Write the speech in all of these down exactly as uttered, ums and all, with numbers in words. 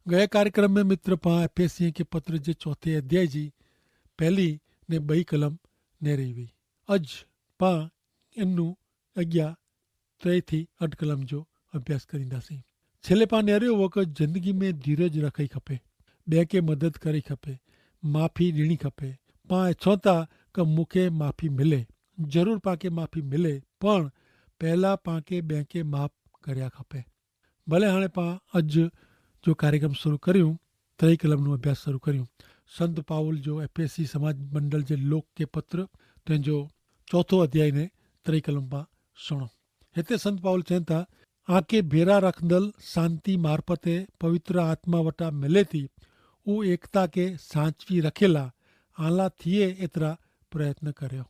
ગયે કાર્યક્રમ મેં મિત્ર પાં એફેસિયે કે પત્ર જે ચોથે અધ્યાય જી પહેલી ને બઈ કલમ નેરી વી. અજ પાં એનનું અગિયા ત્રેય થી અઠ કલમ જો અભ્યાસ કરીંદા સી. છેલ્લે પાં નેર્યો વો કે જિંદગી મેં ધીરજ રખાઈ ખપે, બે કે મદદ કરી ખપે, માફી દેણી ખપે. પાં એછો થા કે મુખે માફી મિલે, જરૂર પાંકે માફી મિલે, પણ પહેલા પાંકે બે કે માફ કર્યા ખપે. ભલે હાણે પાં અજ જો કાર્યક્રમ શરૂ કર્યું, ત્રય કલમનું અભ્યાસ શરૂ કર્યું. સંત પાઉલ જો એફેસી સમાજ મંડળ જે લોક કે પત્ર તેનો ચોથો અધ્યાય ને ત્રય કલમ પાં સુણો. હેતા સંત પાઉલ ચેંતા, આંકે ભેરા રખદલ શાંતિ મારફતે પવિત્ર આત્મા વટા મિલેતી ઉં એકતા કે સાંચવી રખેલા આલા થિયે એતરા પ્રયત્ન કર્યો.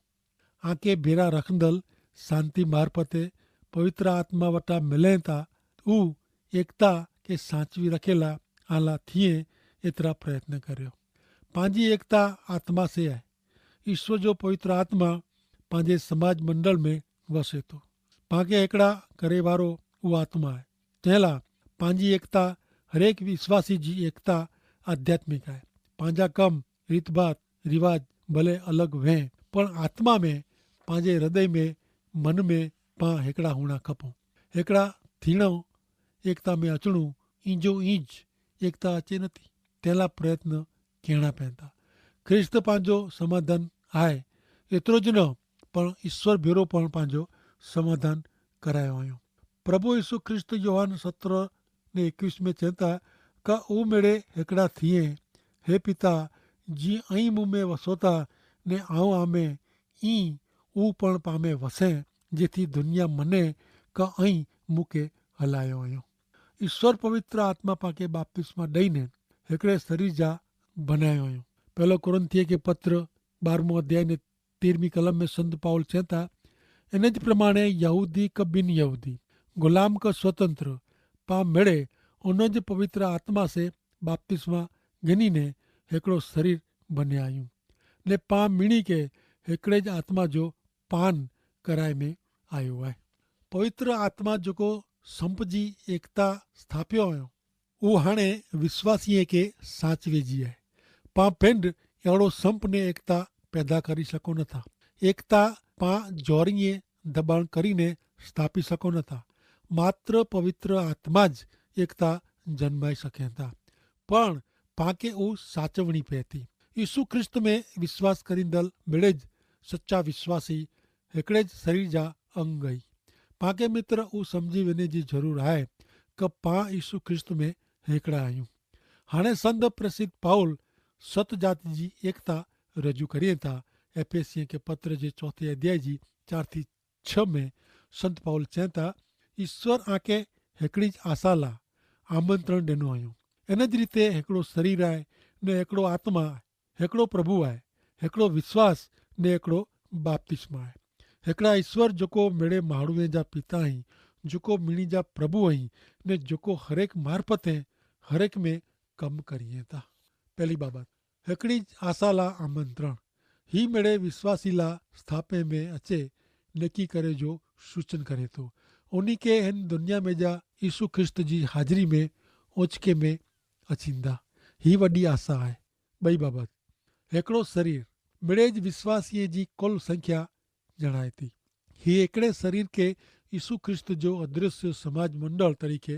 આંકે ભેરા રખદલ શાંતિ મારફતે પવિત્ર આત્મા વટા મિલેતા ઉં એકતા કે સાંચવી રખેલા આલા થિયે એતરા પ્રયત્ન કર્યો. પાંજી એકતા આત્મા સે હૈ. ઈસ્વર જો પવિત્ર આત્મા પાંજે સમાજ મંડળ મેં વસે તો. પાંકે એકડા કરે વારો ઉ આત્મા હૈ. તેલા પાંજી એકતા હરેક વિશ્વાસી જી એકતા આધ્યાત્મિક હૈ. પાંજા કમ, રીતભાત, રિવાજ ભલે અલગ વહેં, પણ આત્મા મેં પાંજે હૃદય મેં મન મેં પાં હેકડા હુણા ખપો. હેકડા થીણો એકતા મેં અચણું ઈંજો ઈંજ એકતા અચે નથી. તેલા પ્રયત્ન કહેણા પહેંતા. ખ્રિસ્ત પાંજો સમાધાન આય એતરો જ ન, પણ ઈસ્વર ભેરો પણ પાંજો સમાધાન કરાયો આયો. પ્રભુ ઈસુ ખ્રિસ્ત યોહાન સત્ર ને એકવીસ મેં ચેંતા, કા ઉમેડે હેકડા થિયે, હે પિતા, જી અહીં મુમે વસોતા ને આઉં આમે ઈ ઉપણ પામે વસે, જેથી દુનિયા મને કા અહીં મુકે હલાયો અયો. ઈસ્વર પવિત્ર આત્મા પાંકે બાપ્તિસ્મા દઈને હેકડ઼ે સરીર જા ભનાયો અયો. પહેલો કોરિંથીય કે પત્ર બારમો અધ્યાય ને તેરમી કલમ મેં સંત પાઉલ ચેંતા, એન જ પ્રમાણે યહૂદી કા બિન યહૂદી, ગુલામ કા સ્વતંત્ર, પાં મેડે ઉન જ પવિત્ર આત્મા સે બાપ્તિસ્મા ગની ને હેકડ઼ો સરીર ભન્યા અયું. ને પાં મિણી કે હેકડ઼ે જ આત્મા જો પાન કરાય મેં આયો હૈ. પવિત્ર આત્મા જોકો સંપ જી એકતા સ્થાપ્યો અયો, ઉહ હાણે વિશ્વાસીએ કે સાચવે જી હૈ. પાં પેંડ એડો સંપ ને એકતા પેદા કરી શકો ન થા. એકતા પાં જોરી ને દબાણ કરી ને સ્થાપી શકો ન થા. માત્ર પવિત્ર આત્મા જ એકતા જન્માઈ શકે થા. પણ પાંકે ઉસ સાચવણી પૈતી. ઈસુ ખ્રિસ્ત મેં વિશ્વાસ કરીંદલ મેળે જ સચ્ચા વિશ્વાસી હેકડ઼ે જ સરીર જા અંગ હૈ. પાંકે મિત્ર ઉસ સમઝી વેને જી જરૂર આય, કે પાં ઈસુ ખ્રિસ્ત મેં હેકડ઼ા આયું. હાણે સંધ પ્રસિદ્ધ પાઉલ સત જાતિ જી એકતા રજૂ કરીએ થા. એફેસિયે કે પત્ર જે ચોથે અધ્યાય જી ચાર થી છ મેં સંત પાઉલ ચેંતા, ઈસ્વર આંકે હેકડ઼ી જ આશા લા આમંત્રણ દેનો આયો. એન જ રીતે હેકડો સરીર આય, ને હેકડો આત્મા આય, હેકડો પ્રભુ આય, હેકડો વિશ્વાસ, ને હેકડો બાપ્તિસ્મા આય. હેકડા ઈસ્વર જોકો મેડે માણૂએ જા પિતા હૈં, જોકો મિણી જા પ્રભુ હૈં, ને જોકો હરેક મારફત હૈં, હરેક મેં કમ કરીએ થા. પહેલી બાબત, હેકડ઼ી જ આશા લા આમંત્રણ. હી મેડે વિશ્વાસી લા સ્થાપે મેં અચે નેકી કરે જો સૂચન કરે થો. ઉની કે હેન દુનિયા મેં જા ઈસુ ખ્રિસ્ત જી હાજરી મેં ઓચકે મેં અચીંદા. હી વડી આશા આય. બઈ બાબત, હેકડો સરીર મેડે જ વિશ્વાસીએ જી કુલ સંખ્યા જણાયતી. હી એકડે સરીર કે ઈસુ ખ્રિસ્ત જો અદ્રશ્ય સમાજ મંડળ તરીકે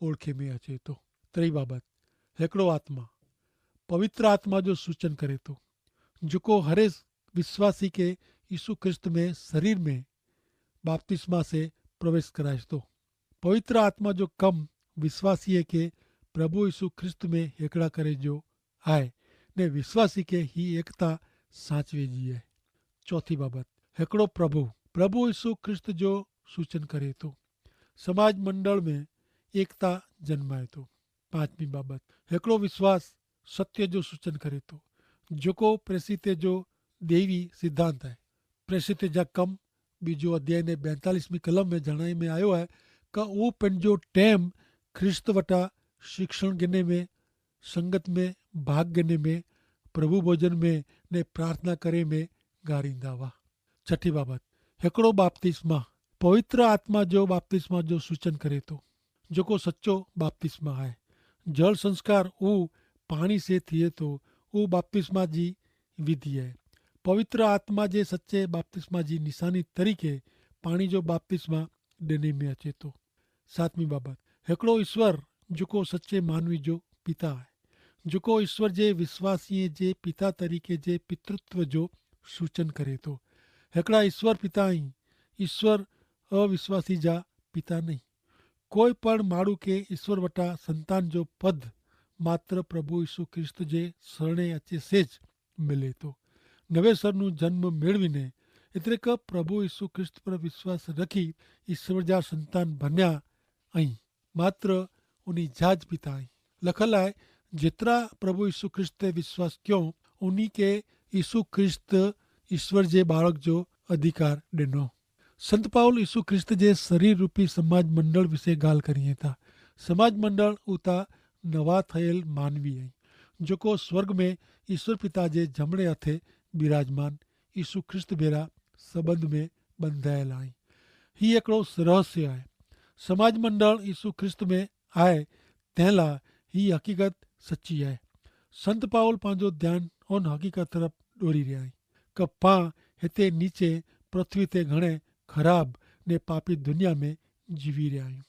ઓળખે મેં અચે થો. ત્રય બાબત, હેકડો આત્મા પવિત્ર આત્મા જો સૂચન કરે થો, જોકો હરે વિશ્વાસી કે ઈસુ ખ્રિસ્ત મેં સરીર મેં બાપ્તિસ્મા સે પ્રવેશ કરાય થો. પવિત્ર આત્મા જો કમ વિશ્વાસી કે પ્રભુ ઈસુ ખ્રિસ્ત મેં હેકડા કરે જો આય, ને વિશ્વાસી કે હી એકતા સાંચવે જી આય. ચોથી બાબત, હેકડો પ્રભુ પ્રભુ ઈસુ ખ્રિસ્ત જો સૂચન કરે થો, સમાજ મંડળ મેં એકતા જન્માય થો. પાંચમી બાબત, હેકડો વિશ્વાસ સત્ય જો સૂચન કરે થો, જોકો પ્રેસિતે જો દેવી સિદ્ધાંત હૈ. પ્રેસિતે જા કમ બીજો અધ્યાય ને બૈતાલીસમી કલમ મેં જણાઈ મેં આયો હૈ, કા ઉહ પેનજો ટેમ ખ્રિસ્ત વટા શિક્ષણ ગિને મેં, સંગત મેં ભાગ ગિને મેં, પ્રભુ ભોજન મેં ને પ્રાર્થના કરે મેં ગારીંદા વા. છઠી બાબત, હેકડો બાપ્તિસ્મા પવિત્ર આત્મા જો બાપ્તિસ્મા જો સૂચન કરે થો, જોકો સચો બાપ્તિસ્મા હૈ. જલ સંસ્કાર ઉહ પાણી સે થિયે તો ઉહ બાપ્તિસ્મા જી વિધિ હૈ. પવિત્ર આત્મા જે સચ્ચે બાપ્તિસ્મા જી નિશાની તરીકે પાણી જો બાપ્તિસ્મા દેને મેં અચેતો. સાતમી બાબત, હેકડો ઈસ્વર જકો સચ્ચે માનવી જો પિતા હૈ, જકો ઈસ્વર જે વિશ્વાસીએ જે પિતા તરીકે જે પિતૃત્વ જો સૂચન કરે તો. હેકડા ઈસ્વર પિતા હૈં. ઈસ્વર અવિશ્વાસી જા પિતા નહીં. કોઈ પણ માડૂ કે ઈસ્વર વટા સંતાન જો પદ માત્ર પ્રભુ ઈસુ ખ્રિસ્ત જે સરણે અચે સે જ મિલે તો. નવેસરનું જન્મ મેળવીને એતરે કે પ્રભુ ઈસુ ખ્રિસ્ત પર વિશ્વાસ રખી ઈસ્વર જા સંતાન ભન્યા. અહીં માત્ર ઉની જા જ પિતા અહીં લખલ આય. જેતરા પ્રભુ ઈસુ ખ્રિસ્ત તે વિશ્વાસ ક્યો ઉની કે ઈસુ ખ્રિસ્ત ઈસ્વર જે બાળક જો અધિકાર દેનો. સંત પાઉલ ઈસુ ખ્રિસ્ત જે શરીર રૂપી સમાજ મંડળ વિશે ગાલ કરીએ તા. સમાજ મંડળ ઉતા નવા થયેલ માનવી અહીં જોકો સ્વર્ગ મેં ઈસ્વર પિતા જે જમણે હાથે બિરાજમાન ઈસુ ખ્રિસ્ત ભેરા સંબંધ મેં બંધાયેલ અહીં. હી એકડો સરહસ્ય આય. સમાજ મંડળ ઈસુ ખ્રિસ્ત મેં આય તેનલા હી હકીકત સચ્ચી આય. સંત પાઉલ પાંજો ધ્યાન ઉન હકીકત તરફ દોરી રહ્યા અહીં. કે પાં હેતે નીચે પૃથ્વી તે ઘણે ખરાબ ને પાપી દુનિયા મેં જીવી રહ્યા અહીં.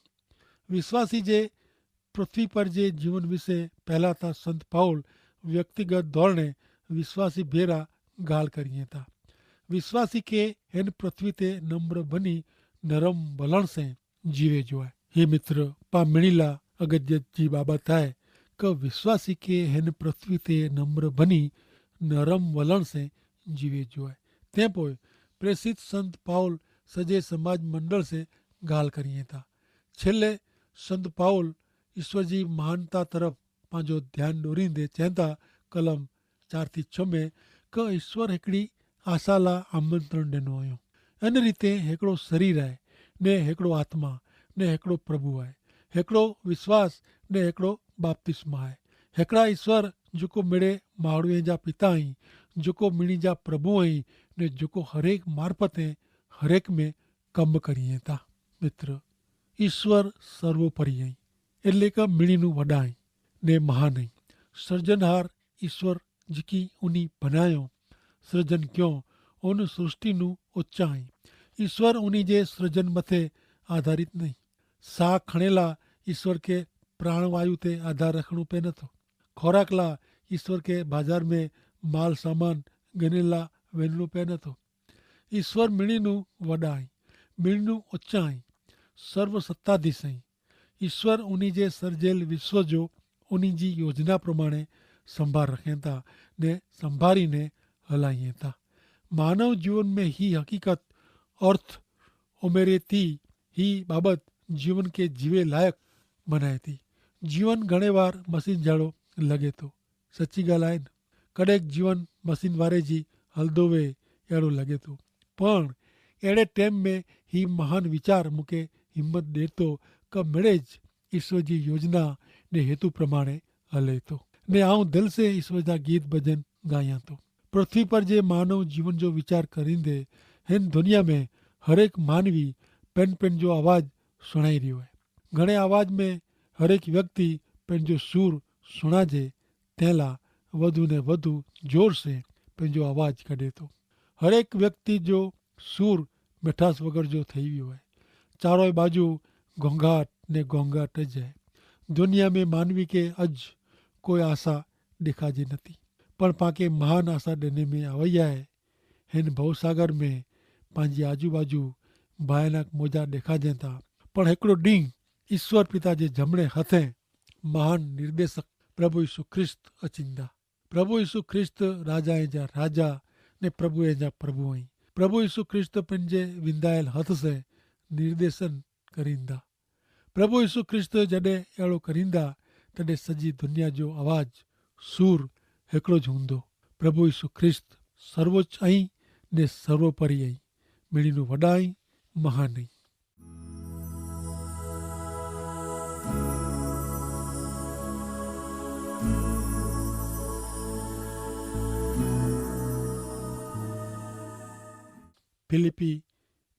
વિશ્વાસી જે પૃથ્વી પર જે જીવન વિશે પહેલા તા સંત પાઉલ વ્યક્તિગત ધોરણે વિશ્વાસી ભેરા ગાલ કરીએ તા. વિશ્વાસી કે હેન પૃથ્વી તે નમ્ર બની નરમ વલણ સે જીવે જો આય. હે મિત્ર, પા મિણીલા અગત્ય જી બાબત આય કે વિશ્વાસી કે હેન પૃથ્વી તે નમ્ર બની નરમ વલણ સે જીવે જો આય. તે પોય પ્રેસિત સંત પાઉલ સજે સમાજ મંડળ સે ગાલ કરીએ તા. છેલ્લે સંત પાઉલ ઈસ્વર જી મહાનતા તરફ પાંજો ધ્યાન દોરી દે ચેંતા કલમ ચાર થી છ મેં કે ઈસ્વર હેકડી આશા લા આમંત્રણ દેનો આયો. એન રીતે હેકડો શરીર આય, ને હેકડો આત્મા, ને હેકડો પ્રભુ આય, હેકડો વિશ્વાસ, ને હેકડો બાપ્તિસ્મા આય. હેકડા ઈસ્વર જોકો મેડે માણૂએ જા પિતા અહીં, જોકો મિણી જા પ્રભુ અહીં, ને જોકો હરેક મારફત હૈં હરેક મેં કમ કરીએ તા. મિત્ર, ઈસ્વર સર્વોપરી અહીં, એટલે કે મિણીનું વડા અહીં ને મહાન અહીં. સર્જનહાર ઈસ્વર જેકી ઉની ભનાયો સર્જન ક્યો ઉન સૃષ્ટિનું ઓચ્ચા અહીં. ઈસ્વર ઉની જે સર્જન મતે આધારિત નહીં. સાહ ખણેલા ઈસ્વર કે પ્રાણવાયુ તે આધાર રખણું પે નતો. ખોરાકલા ઈસ્વર કે બાજાર મેં માલ સામાન ગનેલા વેનણું પે નતો. ઈસ્વર મિણીનું વડા અહીં, મિણીનું ઓચ્ચા અહીં, સર્વસત્તાધીશ અહીં. ઈસ્વર ઉની જે સર્જેલ વિશ્વ જો ઉની જી યોજના પ્રમાણે સંભાર રખેતા ને સંભારી ને હલાઈ હતા. માનવ જીવન મેં હી હકીકત અર્થ ઉમેરે થી હી બાબત જીવન કે જીવે લાયક બનાય થી. જીવન ઘણે વાર મશીન જાડો લગે તો સચ્ચી ગાલ આય ન? કડ઼ેક જીવન મશીન વારે જી હલદો વે એડો લગે તો. પણ એડે ટેમ મેં હી મહાન વિચાર મુકે હિંમત દેતો કે મેડે જ ઈસવ જી યોજના ને હેતુ પ્રમાણે હલે તો. ને આઉં દિલ સે ઈસવ જા ગીત ભજન ગાયા તો. પૃથ્વી પર જે માનવ જીવન જો વિચાર કરીંદે હેન દુનિયા મેં હરેક માનવી પેન પેન જો આવાજ સુણાઈ રહ્યો હૈ. ઘણે આવાજ મેં હરેક વ્યક્તિ પેન જો સૂર સુણાજે તેલા વધુ ને વધુ જોર સે પેન જો આવાજ કડે તો. હરેક વ્યક્તિ જો સૂર મેઠાસ વગર જો થઈ વ્યો હૈ. ચારોય બાજુ ગોંગાટ ને ગોંગાટ જ હૈ. દુનિયા મેં માનવી કે અજ કોઈ આશા દેખાજી નથી. પણ પાંકે મહાન આશા દેને મેં આવયા હૈ. હેન ભવસાગર મેં પાંજી આજુબાજુ ભયાનક મોજા દેખાજે થા. પણ હેકડો ડીંગ ઈસ્વર પિતા જે જમણે હથે મહાન નિર્દેશક પ્રભુ ઈસુ ખ્રિસ્ત અચિંદા. પ્રભુ ઈસુ ખ્રિસ્ત રાજાએ જા રાજા ને પ્રભુએ જા પ્રભુ અહીં. પ્રભુ ઈસુ ખ્રિસ્ત પન જે વિંદાયેલ હથ સે નિર્દેશન કરીંદા. પ્રભુ ઈસુ ખ્રિસ્ત જડે એડો કરીંદા તડે સજી દુનિયા જો અવાજ સૂર હેકડો જ હૂંદો. પ્રભુ ઈસુ ખ્રિસ્ત સર્વોચ્ચ અહીં ને સર્વોપરી અહીં. મિણીનું વડા અહીં, મહાન અહીં. ફિલિપ્પી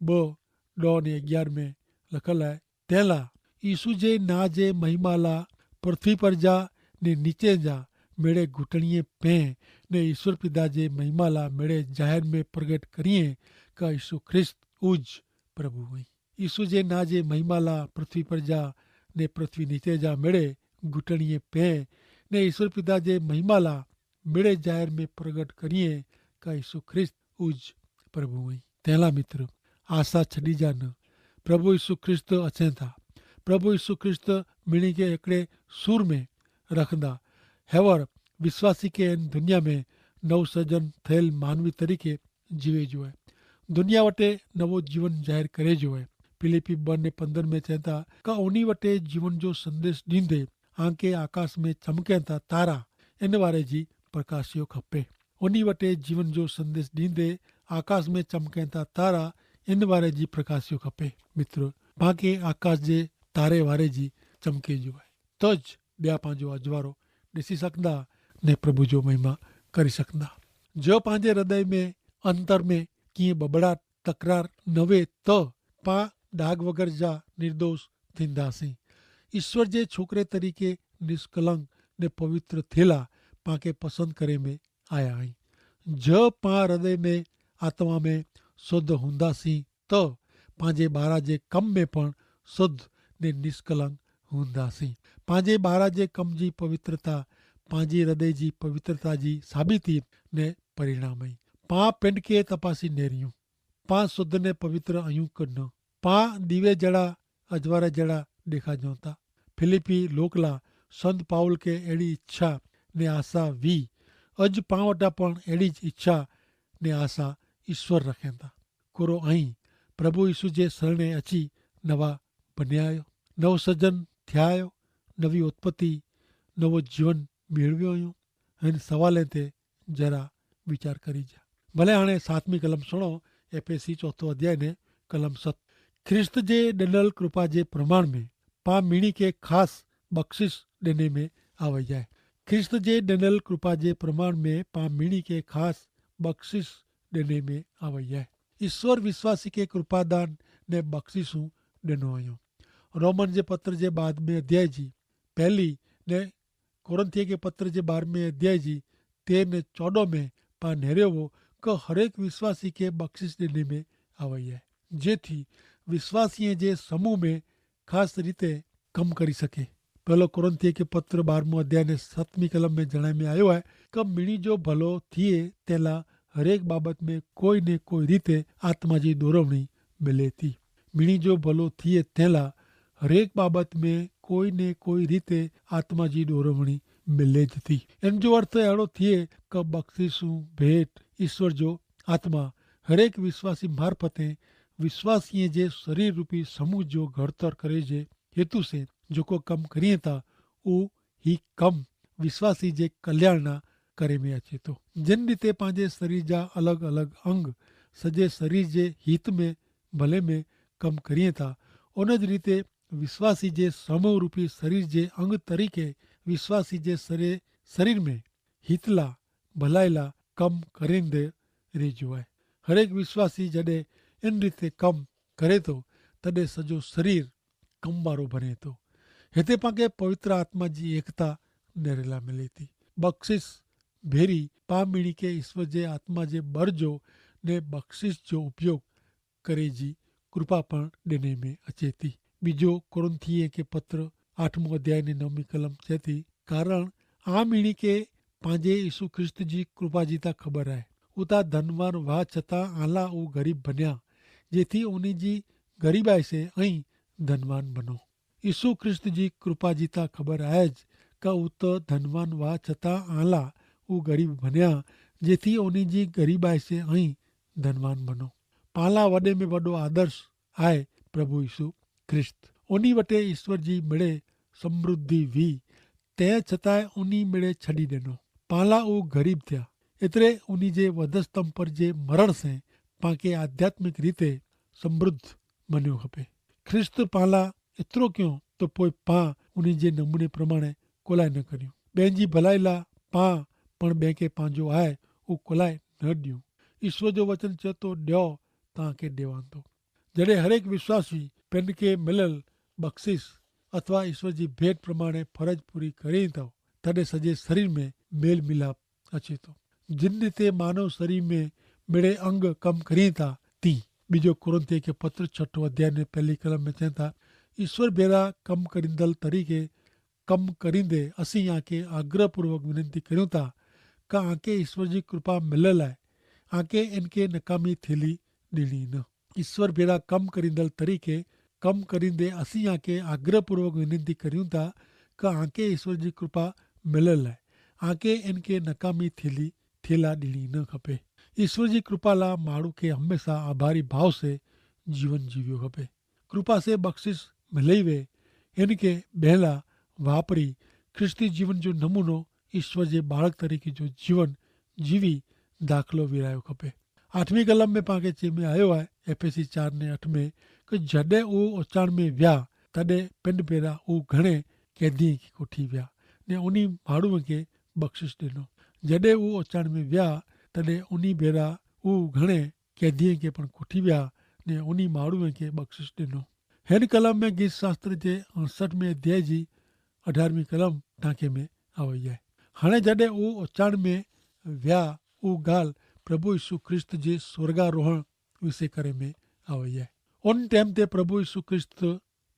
બહ ડો ને અગિયાર મેં લખલ હૈ. તેલા ઈસુ જે ના જે મહિમાલા પૃથ્વી પર જા ને નીચે જા મેળે ઘૂંટણીએ પેં ને ઈસુ પિદા જે મહિમાલા મેળે જાહેર મેં પ્રગટ કરીએ કા ઈસુ ખ્રિસ્ત ઉજ પ્રભુ વય. ઈસુ જે ના જે મહિમાલા પૃથ્વી પર જા ને પૃથ્વી નીચે જા મેળે ઘૂંટણીએ પેં ને ઈસુ પિદા જે મહિમાલા મેળે જાહેર મેં પ્રગટ કરીએ કા ઈસુ ખ્રિસ્ત ઉજ પ્રભુ વય. તેલા મિત્ર, આશા છડી જા ન. પ્રભુ ઈસુ ખ્રિસ્ત અછે થા. પ્રભુ ઈસુ ખ્રિસ્ત મિણી કે એકડે સૂર મેં રખદા. હેવર વિશ્વાસી કે એન દુનિયા મેં નવસર્જન થયેલ માનવી તરીકે જીવે જો હૈ. દુનિયા વટે નવો જીવન જાહેર કરે જો હૈ. ફિલિપી બન ને પંદર મેં ચેતા કા ઉની વટે જીવન જો સંદેશ દીંદે આંકે આકાશ મેં ચમકે થા તારા એન વારે જી પ્રકાશિયો ખપે. ઉની વટે જીવન જો સંદેશ દીંદે આકાશ મેં ચમકે થા તારા એન વારે જી પ્રકાશિયો ખપે. મિત્ર, પાંકે આકાશ જે તારે વારે જી ચમકે જો હૈ. તો જ બ્યા પાંજો અજવારો દેસી સકદા ને પ્રભુ જો મહિમા કરી સકદા. જો પાંજે હૃદય મેં અંતર મેં કિંય બબડા તકરાર નવે તો પાં ડાગ વગર જા નિર્દોષ થીંદા સી. ઈસ્વર જે છોકરે તરીકે નિષ્કલંક ને પવિત્ર થેલા પાંકે પસંદ કરે મેં આયા હૈં. જો પાં હૃદય મેં આત્મા મેં શુદ્ધ હુંદા સી તો પાંજે બારા જે કમ મેં પણ શુદ્ધ ને નિષ્કલંક હુંદા સી. પાંજે બારા જે કમ જી પવિત્રતા પાંજી હૃદય જી પવિત્રતા જી સાબિતી ને પરિણામ હૈં. પાં પેંડ કે તપાસી નેર્યું. પાં શુદ્ધ ને પવિત્ર અયું કન પાં દિવે જેડા અજવારા જેડા દેખા જોતા. ફિલિપી લોકલા સંત પાઉલ કે એડી ઇચ્છા ને આશા વી. અજ પાં વટા પણ એડી જ ઇચ્છા ને આશા ઇશ્વર રખેતા. કોરો અહીં પ્રભુ ઇશુ જે સરણે અચી નવા બન્યાયો, નવસર્જન થ્યાયો, નવી ઉત્પત્તિ, નવો જીવન મેળવ્યો અયો. હૈન સવાલે તે જરા વિચાર કરી જા. ભલે હાણે સાતમી કલમ સુણો. એફેસી ચોથો અધ્યાય ને કલમ સત. ખ્રિસ્ત જે ડેનલ કૃપા જે પ્રમાણ મેં પા મિણી કે ખાસ બક્ષિશ દેને મેં આવે જાય. ખ્રિસ્ત જે ડેનલ કૃપા જે પ્રમાણ મેં પા મિણી કે ખાસ બક્ષિશ દેને મેં આવે જાય. ઈસ્વર વિશ્વાસી કે કૃપાદાન ને બક્ષિશ હું દેનો અયો. રોમન જે પત્ર જે બાદ મેં અધ્યાય જી પહેલી ને કોરિંથીય કે પત્ર જે બાર મેં અધ્યાય જી તેર ને ચોડો મેં પા નેરેવો કે હરેક વિશ્વાસી કે બક્ષિશ દેને મેં આવે હૈ, જેથી વિશ્વાસીય જે સમૂહ મેં ખાસ રીતે કમ કરી શકે. પહેલો કોરિંથીય કે પત્ર બાર મેં અધ્યાય ને સતમી કલમ મેં જણાય મેં આયો હૈ કે મિણી જો ભલો થિયે તેલા હરેક બાબત મેં કોઈ ને કોઈ રીતે આત્મા જી દોરવણી મિલે થી. મિણી જો ભલો થિયે તેલા હરેક બાબત મેં કોઈ ને કોઈ રીતે આત્મા જી દોરવણી મિલે જ થી. એન જો અર્થ એડો થિયે કે બક્ષિશ ભેટ ઈસ્વર જો આત્મા હરેક વિશ્વાસી મારફતે વિશ્વાસીય જે શરીર રૂપી સમૂહ જો ઘડતર કરે જે હેતુ સે જોકો કમ કરીએ તા ઉહ હી કમ વિશ્વાસી જે કલ્યાણના કરે મેં અચેતો. જેન રીતે પાંજે શરીર જા અલગ અલગ અંગ સજે શરીર જે હિત મેં ભલે મેં કમ કરીએ તા, ઓન જ રીતે વિશ્વાસી જે સમૂહ રૂપી શરીર જે અંગ તરીકે વિશ્વાસી જે શરીર મેં હિતલા ભલાઈલા કમ કરેંદે રહી જુઆએ. હરેક વિશ્વાસી જડે એન રીતે કમ કરે તો તદે સજો શરીર કમ વારો ભરે તો. હેતે પાંકે પવિત્ર આત્મા જી એકતા નેરેલા મિલે તી. બક્ષિશ ભેરી પામ મિણી કે ઈસ્વર જે આત્મા જે બર જો ને બક્ષિશ જો ઉપયોગ કરે જી કૃપા પણ દેને મેં અચેતી. બીજો કોરિંથીય કે પત્ર આઠમો અધ્યાય ને નવમી કલમ ચેતી, કારણ આ મિણી કે પાંજે ઈસુ ખ્રિસ્ત જી કૃપા જીતા ખબર આય. ઉતા ધનવાન વાહ છતાં આલા ઉં ગરીબ ભન્યા, જેથી ઉની જી ગરીબાઈ સે અહીં ધનવાન ભનો. ઈસુ ખ્રિસ્ત જી કૃપા જીતા ખબર આય જ કા ઉત ધનવાન વાહ છતાં આલા ઉં ગરીબ ભન્યા, જેથી ઉની જી ગરીબાઈ સે અહીં ધનવાન ભનો. પાંલા વડે મેં વડો આદર્શ આય પ્રભુ ઈસુ ખ્રિસ્ત. ઉની વટે ઈસ્વર જી મેળે સમૃદ્ધિ વી, તે છતાં ઉની મેળે છડી દેનો. પાંલા ઉં ગરીબ થ્યા. એતરે ઉની જે વધસ્તંભ પર જે મરણ સે પાંકે આધ્યાત્મિક રીતે સમૃદ્ધ બન્યો ખપે. ખ્રિસ્ત પાંલા એતરો ક્યો તો પોય પાં ઉની જે નમૂને પ્રમાણે કોલાઈ ન કર્યું. બેંજી ભલાઈલા પાં પણ બેંકે પાંજો આય ઉં કોલાઈ ન ડ્યું. ઈસ્વર જો વચન ચેતો ડ્યો તાંકે દેવાંતો. જડે હરેક વિશ્વાસી પેનકે મિલેલ બક્ષિશ અથવા ઈસવીસ જી ભેટ પ્રમાણે ફરજ પૂરી કરે તો તદે સજે સરીર મેં મેલ મિલાપ અચે તો. જિન રીતે માનવ સરીર મેં મેડે અંગ કમ કરે તા તી. બીજો કોરિંથી કે પત્ર છઠો અધ્યાય ને પહેલી કલમ મેં ચેતા, ઈસવીસ ભેરા કમ કરીંદલ તરીકે કમ કરીંદે અસી આકે આગ્રહ પૂર્વક વિનંતી કર્યું તા કા આકે ઈસવીસ જી કૃપા મિલેલ હૈ, આકે એનકે નકામી થેલી દેણી ન. ઈસ્વર ભેરા કમ કરીંદલ તરીકે કમ કરીંદે અસી આકે આગ્રહ પૂર્વક વિનંતી કર્યું તા કે આકે ઈસ્વર જી કૃપા મિલેલ હૈ, આકે એનકે નકામી થેલી થેલા દેણી ન ખપે. ઈસ્વર જી કૃપા લા માણૂ કે હમેંસા આભારી ભાવ સે જીવન જીવ્યો ખપે. કૃપા સે બક્ષિશ મિલેઈ વે એનકે બહેલા વાપરી ખ્રિસ્તી જીવન જો નમૂનો ઈસ્વર જે બાળક તરીકે જો જીવન જીવી દાખલો વિરાયો ખપે. આઠમી કલમ મેં પાંકે ચેમે આયો હૈ એફેસી ચાર ને અઠ મેં, કે જડે ઉ ઓચાણ મેં વ્યા તદે પિંડ ભેરા ઉ ઘણે કૈદી કે કોઠી વ્યા ને ઉની માડૂ કે બક્ષિશ દેનો. જડે ઉ ઓચાણ મેં વ્યા તદે ઉની ભેરા ઉ ઘણે કૈદી કે પણ કોઠી વ્યા ને ઉની માડૂ કે બક્ષિશ દેનો. હેન કલમ મેં ગીત શાસ્ત્ર જે અણસઠ મેં અધ્યાય જી અઢારમી કલમ ટાંકે મેં આવે હૈ. હણે જડે ઉ ઓચાણ મેં વ્યા ઉ ગાલ પ્રભુ ઈસુ ખ્રિસ્ત જે સ્વર્ગારોહણ વિશે કરે મેં આવે હૈ. ઉન ટેમ તે પ્રભુ ઈસુ ખ્રિસ્ત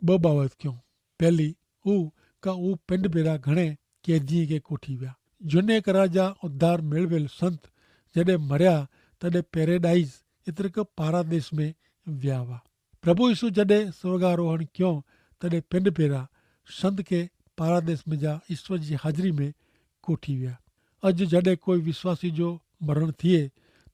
બબાવત ક્યો. પહેલી ઉ કા ઉ પિંડ ભેરા ઘણે કૈદી કે કોઠી વ્યા. જુને કરા જા ઉદ્ધાર મેળવેલ સંત જડે મર્યા તદે પેરેડાઈઝ એતરે કે પારાદેશ મેં વ્યા વા. પ્રભુ ઈસુ જડે સ્વર્ગારોહણ ક્યો તદે પિંડ ભેરા સંત કે પારાદેશ મેં જા ઈસ્વર જી હાજરી મેં કોઠી વ્યા. અજ જડે કોઈ વિશ્વાસી જો મરણ થિયે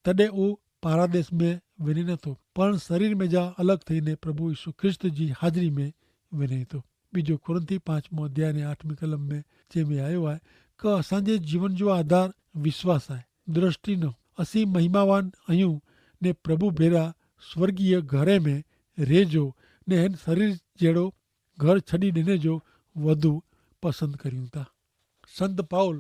તદે ઉ પારાદેશ મેં વિને નતો પણ શરીર મેં જા અલગ થઈને પ્રભુ ઈસુ ખ્રિસ્ત જી હાજરી મેં વિને તો. બીજો કોરિંથી પાંચમો અધ્યાય ને આઠમી કલમ મેં જેમે આયો હૈ કે અસાંજે જીવન જો આધાર વિશ્વાસ હૈ, દ્રષ્ટિ ન. અસી મહિમાવાન અયું ને પ્રભુ ભેરા સ્વર્ગીય ઘરે મેં રેજો ને હેન શરીર જેડો ઘર છડી દેને જો વધુ પસંદ કર્યું તા. સંત પાઉલ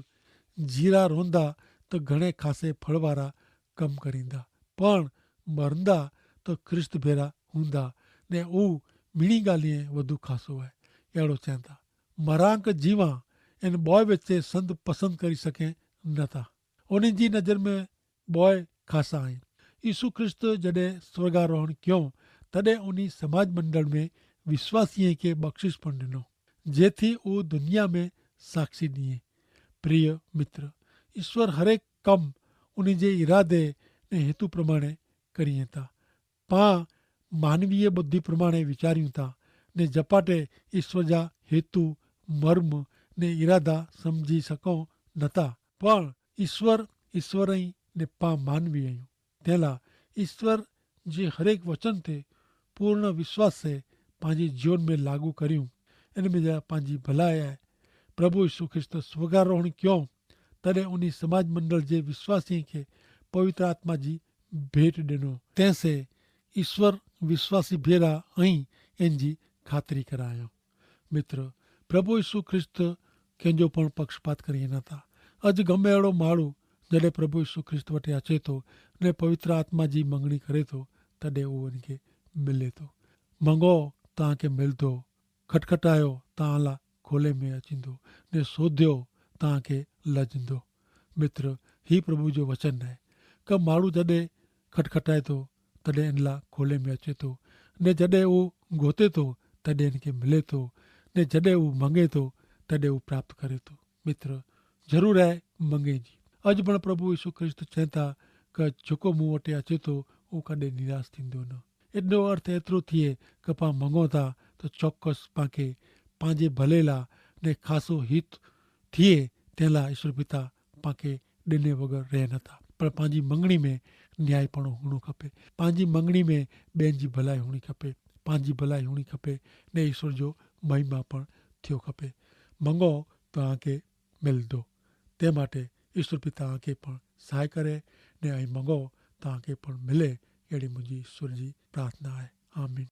જીરા રોંધા તો ઘણે ખાસે ફળવારા કમ કરીંદા, પણ મરંદા તો ખ્રિસ્ત ભેરા હુંદા ને ઉ મિણી ગાલિયે વધુ ખાસો હૈ. એડો ચેંતા મરાંક જીવા એન બોય વચ્ચે સંત પસંદ કરી સકે નતા. ઉની જી નજર મેં બોય ખાસા આઈ. ઈસુ ખ્રિસ્ત જડે સ્વર્ગારોહણ ક્યો તદે ઉની સમાજ મંડળ મેં વિશ્વાસીએ કે બક્ષિશ પણ ડિનો જેથી ઉ દુનિયા મેં સાક્ષી દિયે. પ્રિય મિત્ર, ઈસ્વર હરેક કમ ઉની જે ઇરાદે ને હેતુ પ્રમાણે કરિયે તા. પા માનવીય બુદ્ધિ પ્રમાણે વિચાર્યું તા ને જપાટે ઈસ્વર જા હેતુ, મર્મ ને ઇરાદા સમઝી સકો નતા. પણ ઈસ્વર ઈસ્વર અહીં ને પા માનવી અહ્યું. તેલા ઈસ્વર જે હરેક વચન તે પૂર્ણ વિશ્વાસ સે પાંજી જીવન મેં લાગુ કર્યું. એન મેં જા પાંજી ભલાઈ આય. પ્રભુ ઈસુ ખ્રિસ્ત સ્વર્ગારોહણ ક્યો તદે ઉની સમાજ મંડળ જે વિશ્વાસી કે પવિત્ર આત્મા જી ભેટ દેનો. તેસે ઈસ્વર વિશ્વાસી ભેરા અહીં એન જી ખાતરી કરાયો. મિત્ર, પ્રભુ ઈસુ ખ્રિસ્ત કેંજો પણ પક્ષપાત કરી નતા. અજ ગમે એડો માળુ જડે પ્રભુ ઈસુ ખ્રિસ્ત વટે અચેતો ને પવિત્ર આત્મા જી મંગણી કરેતો તદે ઉવન કે મિલેતો. મંગો, તાંકે મિલતો. ખટખટાયો, તાંલા ખોલે મેં અચિંદો. ને સોધ્યો, તાંકે લજિંદો. મિત્ર, હી પ્રભુ જો વચન હૈ. કે માળુ જડે ખટખટાયતો તદે એનલા ખોલે મેં અચેતો. ને જડે ઉ ગોતેતો તદે એનકે મિલેતો. ને જડે ઉ મંગેતો તદે ઉ પ્રાપ્ત કરેતો. મિત્ર, જરૂર હૈ મંગેજી. અજ પણ પ્રભુ ઈસુ ખ્રિસ્ત ચેંતા કે જોકો મું વટે અચેતો ઉ કદે નિરાશ થીંદો ન. એનો અર્થ એતરો થિયે કે પાં મંગો થા તો ચોક્કસ પાંકે પાંજે ભલેલા ને ખાસો હિત થિયે તેનલા ઈસુ પિતા પાંકે દેને વગર રહે નતા. પણ પાંજી મંગણી મેં ન્યાયીપણો હુણો ખપે. પાંજી મંગણી મેં બેન જી ભલાઈ હુણી ખપે. પાંજી ભલાઈ હુણી ખપે ને ઈસુ જો મહિમા પણ થિયો ખપે. મંગો તો આંકે મિલ દો. તે માટે ઈસુ પિતા આંકે પણ સહાય કરે ને અહીં મંગો તો આંકે પણ મિલે. એડી મુઝે ઈસુ જી પ્રાર્થના હૈ. આમીન.